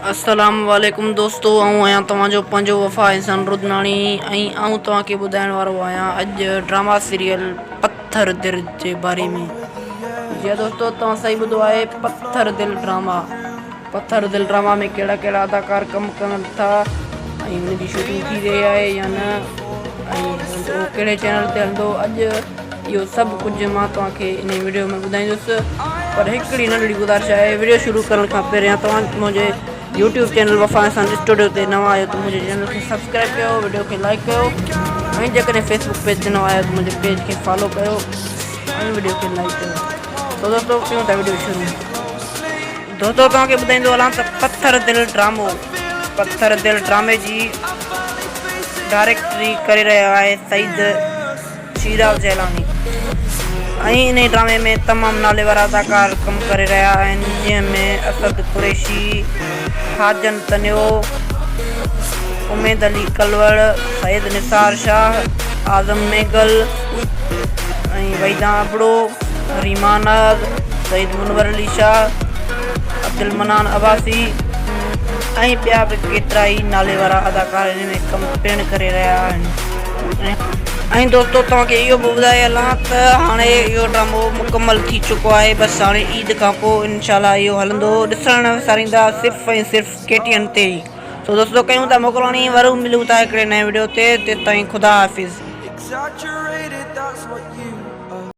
السلام عليڪم دوستو آئون آهيان توهان جو پنهنجو وفا انسان رودناڻي ۽ آئون توهان کي ٻڌائڻ وارو آهيان اڄ ڊراما سيريل پٿر دل جي باري ۾ جي دوستو توهان صحيح ٻڌو آهي پٿر دل ڊراما پٿر دل ڊراما ۾ ڪهڙا ڪهڙا اداڪار ڪم ڪن ٿا ۽ ان جي شوٽنگ ٿي رهي آهي يا نه ۽ اهو ڪهڙي چينل تي هلندو اڄ اهو سڀ ڪجهه مان توهان کي ان ويڊيو ۾ ٻڌائيندس پر هڪڙي ننڍڙي گذارش آهي ويڊيو شروع ڪرڻ کان پهريان توهان منهنجي يوٽيوب چينل وفا احسان اسٽوڊيو تي نوان آهيو ته منهنجي چينل کي سبسڪرائب ڪيو ويڊيو کي لائڪ ڪيو ۽ جيڪڏهن فيسبوڪ پيج تي نوان آهيو ته منهنجي پيج کي فالو ڪيو ۽ ويڊيو کي لائڪ ڪيو تو دوستو ڪيون ٿا ويڊيو شروع دوستو توهان کي ٻڌائيندو هلان ته پٿر دل ڊرامو پٿر دل ڊرامي جي ڊائريڪٽري ڪري رهيو آهي سعيد شيراز جيلاني ۽ انهي ڊرامي ۾ تمام نالي وارا اداڪار ڪم ڪري رهيا آهن جنهن ۾ اسد قريشي، حاجن تنيو، اميد علي ڪلوڙ، سيد نثار شاهه، اعظم مينگل ۽ وحيدان ابڙو، ريما ناز، سيد منور علي شاهه، عبدالمنان عباسي ۽ ٻيا به ڪيترائي نالي وارا اداڪار ان ۾ ڪم پڻ ڪري رهيا آهن. ۽ دوستو توهان کي اهو به ٻڌائي هلان ته هاڻي اهو ڊرامو مڪمل ٿي چڪو آهي بس هاڻي عيد کان پوء انشاء الله اهو هلندو ڏسڻ نه وساريندا صرف ۽ صرف ڪي ٽي اين تي ئي سو دوستو ڪيون ٿا موڪلاڻي وري ملون ٿا هڪڙي نئين وڊيو تي تيستائين خدا حافظ. Exaggerated, that's what.